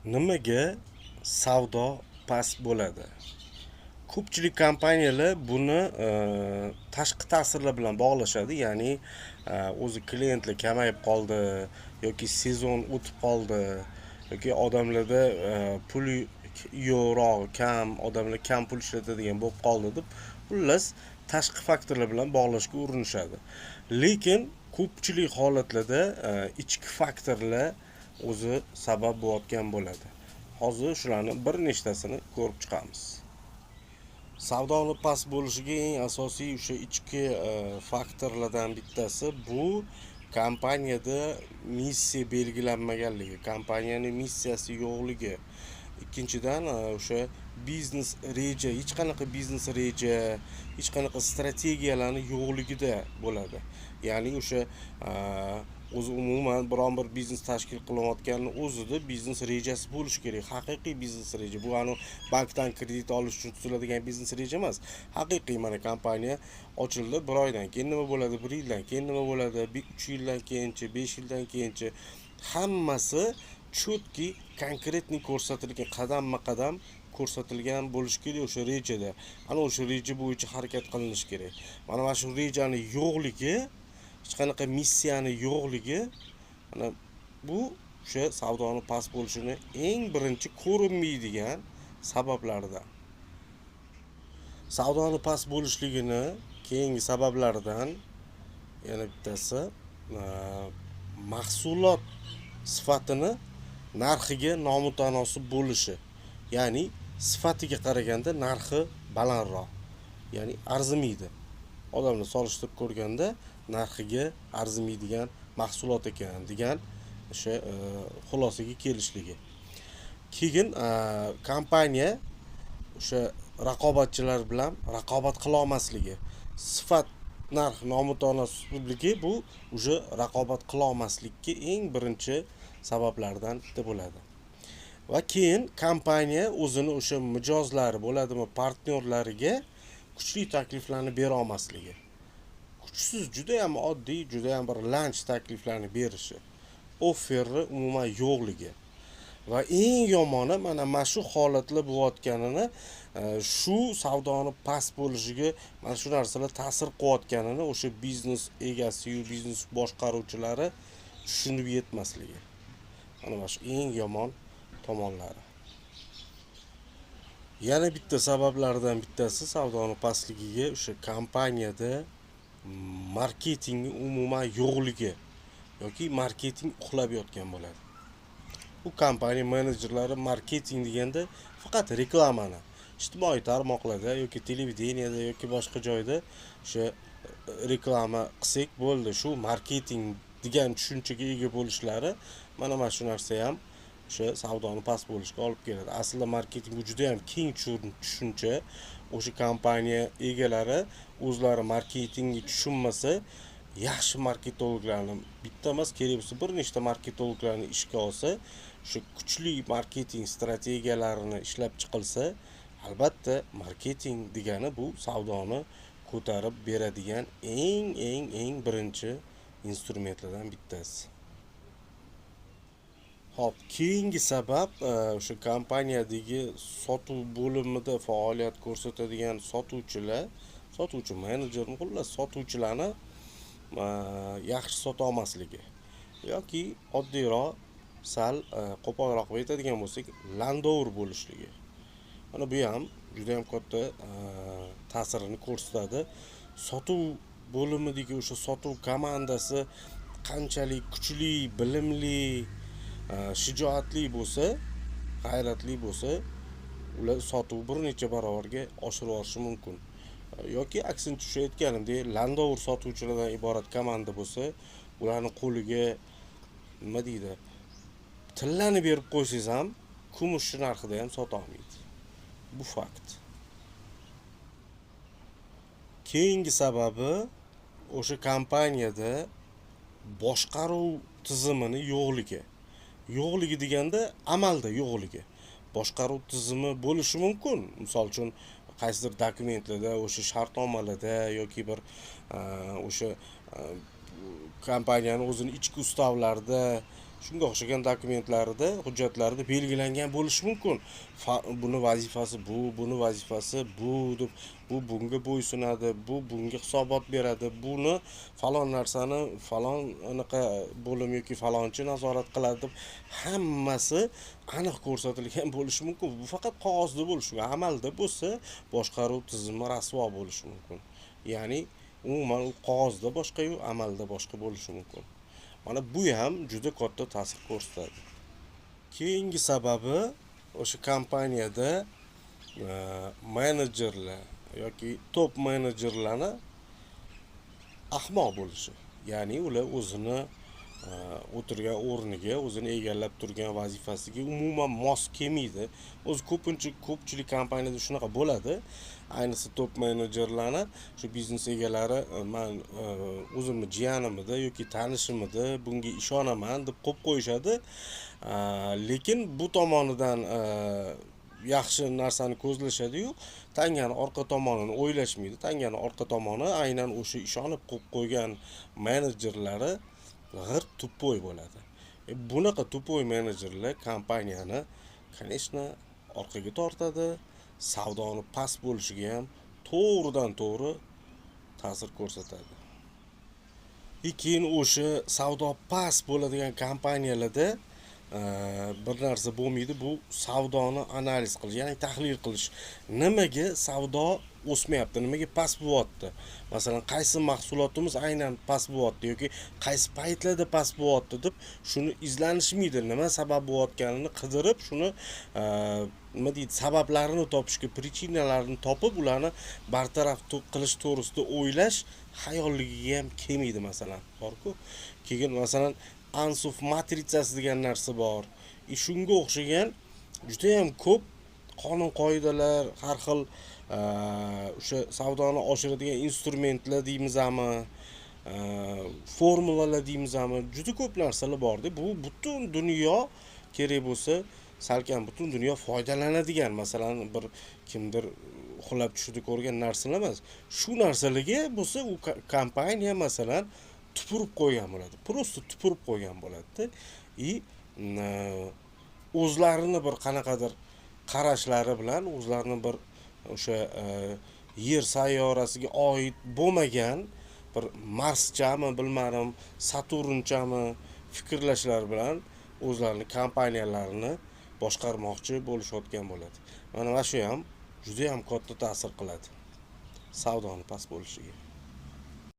Nimaga savdo past bo'ladi? Ko'pchilik kompaniyalar buni tashqi ta'sirlar bilan bog'lashadi, ya'ni o'zi klientlar kamayib qoldi yoki sezon o'tib qoldi yoki odamlarda pul yo'qroq, kam, odamlar kam pul ishlatadigan bo'lib qoldi deb, xullas, tashqi faktorlar bilan bog'lashga urinishadi. Lekin ko'pchilik holatlarda ichki faktorlar o'zi sabab bo'layotgan bo'ladi. Hozir shularni bir nechtasini ko'rib chiqamiz. Savdoni past bo'lishiga eng asosiy o'sha ichki faktorlardan bittasi bu kompaniyada missiya belgilanmaganligi, kompaniyaning missiyasi yo'qligi. Ikkinchidan, o'sha biznes reja, hech qanaqa biznes reja, hech qanaqa strategiyalarni yo'qligida bo'ladi. Ya'ni o'sha o'zi umuman biron bir biznes tashkil qilinayotganini o'zida biznes rejasi bo'lishi kerak. Haqiqiy biznes reja. Bu anu bankdan kredit olish uchun tuziladigan biznes reja emas. Haqiqiy mana kompaniya ochildi, bir oydan keyin nima bo'ladi, bir yildan keyin nima bo'ladi, 3 yildan keyinchi, 5 yildan keyinchi, hammasi четкий, конкретный ko'rsatilgan, qadamma-qadam ko'rsatilgan bo'lishi kerak o'sha rejada. Ana o'sha reja bo'yicha harakat qilinishi kerak. Mana shu rejani yo'qligi, hech qanaqa missiyani yo'qligi, mana bu o'sha savdoni past bo'lishini eng birinchi ko'rinmaydigan sabablaridan. Savdoni past bo'lishligini keyingi sabablaridan yana bittasi mahsulot sifatini narxiga nomutanosib bo'lishi. Ya'ni sifatiga qaraganda narxi balandroq, ya'ni arzimaydi. Odamlar solishtirib ko'rganda narxiga arzimaydigan mahsulot ekan degan o'sha xulosaga kelishligi. Keyin kompaniya o'sha raqobatchilar bilan raqobat qila olmasligi, sifat narx nomutanosiblligi bu уже raqobat qila olmaslikka eng birinchi sabablardan bitta bo'ladi. Va keyin kompaniya o'zini o'sha mijozlari bo'ladimi, partnyorlariga kuchli takliflarni bera olmasligi. Kuchsiz, juda ham oddiy, juda ham bir lanch takliflarni berishi, offerni umuman yo'qligi. Va eng yomoni mana shu holatlar bo'layotganini, shu savdoni past bo'lishiga mana shu narsalar ta'sir qilayotganini o'sha biznes egasi-yu biznes boshqaruvchilari tushunib yetmasligi. Mana shu eng yomon tomonlari. Yana bitta sabablardan bittasi savdoni pastligiga o'sha kompaniyada marketingni umuman yo'qligi yoki marketing uxlab yotgan bo'ladi. Bu kompaniya menejerlari marketing deganda faqat reklamani ijtimoiy tarmoqlarda yoki televideniyada yoki boshqa joyda o'sha reklama qilsak bo'ldi, shu marketing degan tushunchaga ega bo'lishlari mana shu narsa ham o'sha savdoni past bo'lishiga olib keladi. Aslida marketing bu juda ham keng tushuncha. O'sha kompaniya egalari o'zlari marketingni tushunmasa, yaxshi marketologlarni bitta emas, kerak bo'lsa bir nechta marketologlarni ishga olsa, o'sha kuchli marketing strategiyalarini ishlab chiqilsa, albatta marketing degani bu savdoni ko'tarib beradigan eng birinchi instrumentlardan bittasi. Xo'p, keyingi sabab o'sha kompaniyadagi sotuv bo'limida faoliyat ko'rsatadigan sotuvchilar, sotuvchi menejer, xullas sotuvchilarni yaxshi sota olmasligi yoki oddiyroq, sal qo'polroq qilib aytadigan bo'lsak, landovur bo'lishligi. Mana bu ham juda ham katta ta'sirini ko'rsatadi. Sotuv bo'limidagi o'sha sotuv komandasi qanchalik kuchli, bilimli, shijoatli bo'lsa, g'ayratli bo'lsa, ular sotuv bir necha barobarga oshirib yuborishi mumkin. Yoki aksincha, o'sha aytganimdek, landovur sotuvchilardan iborat komanda bo'lsa, ularning qo'liga nima deydi, tillani berib qo'ysangiz ham kumush narxida ham sota olmaydi. Bu fakt. Keyingi sababi o'sha kompaniyada boshqaruv tizimini yo'qligi. Yo'qligi deganda amalda yo'qligi. Boshqaruv tizimi bo'lishi mumkin. Misol uchun, qaysidir dokumentlarda, o'sha shartnomalarda yoki bir o'sha kompaniyaning o'zini ichki ustavlarida Shunga o'xshagan dokumentlarida, hujjatlarida belgilangan bo'lishi mumkin. Buni vazifasi bu, buni vazifasi bu deb, bu bunga bo'ysunadi, bu bunga hisobot beradi, buni falon narsani falon anaqa bo'lim yoki falonchi nazorat qiladi deb hammasi aniq ko'rsatilgan bo'lishi mumkin. Bu faqat qog'ozda bo'lishi mumkin, amalda bo'lsa boshqaruv tizimi rasvo bo'lishi mumkin. Ya'ni umuman u qog'ozda boshqa-yu, amalda boshqa bo'lishi mumkin. Mana bu ham juda katta ta'sir ko'rsatadi. Keyingi sababi o'sha kompaniyada menejerlar yoki top menejerlarni ahmoq bo'lishi. Ya'ni ular o'zini o'tirgan o'rniga, o'zini egallab turgan vazifasiga umuman mos kelmaydi. O'zi ko'pincha ko'pchilik kompaniyada shunaqa bo'ladi. Ayniqsa top menejerlarni shu biznes egalari man o'zimni jiyanimida yoki tanishimida bunga ishonaman deb qo'yib qo'yishadi. Lekin bu tomonidan yaxshi narsani ko'zlashadi-yu, tangani orqa tomonini o'ylashmaydi. Tangani orqa tomoni aynan o'sha ishonib qo'yib qo'ygan menejerlari g'irt tupoy bo'ladi. Bunaqa tupoy menejerlar kompaniyani, конечно, orqaga tortadi, savdoni past bo'lishiga ham to'g'ridan to'g'ri ta'sir ko'rsatadi. Keyin o'sha savdo past bo'ladigan kompaniyalarda bir narsa bo'lmaydi, bu savdoni analiz qilish, ya'ni tahlil qilish. Nimaga savdo o'smayapti, nimaga past bo'lyapti? Masalan, qaysi mahsulotimiz aynan past bo'lyapti yoki qaysi paytlarda past bo'lyapti deb shuni izlanishmaydi. Nima sabab bo'layotganini qidirib, shuni nima deydi, sabablarini topishga, причина larini topib, ularni bartaraf qilish to'g'risida o'ylash xayolligiga ham kelmaydi, masalan. Borku. Keyin masalan Ansoff matritsasi degan narsa bor. Shunga o'xshagan juda ham ko'p qonun qoidalar, har xil o'sha savdoni oshiradigan instrumentlar deymizmi, formulalar deymizmi, juda ko'p narsalar borda. Bu butun dunyo kerak bo'lsa, salkam butun dunyo foydalanadigan, masalan, bir kimdir uxlab tushida ko'rgan narsalar emas. Shu narsalarga bo'lsa u kompaniya masalan tupurib qo'ygan bo'ladi. Просто tupurib qo'ygan bo'ladi-da. O'zlarini bir qanaqadir qarashlari bilan o'zlarini bir o'sha yer sayyorasiga oid bo'lmagan bir Marschami, bilmadim, Saturnchami fikrlashlar bilan o'zlarini kompaniyalarini boshqarmoqchi bo'lishayotgan bo'ladi. Mana shu ham juda ham katta ta'sir qiladi savdoni past bo'lishiga.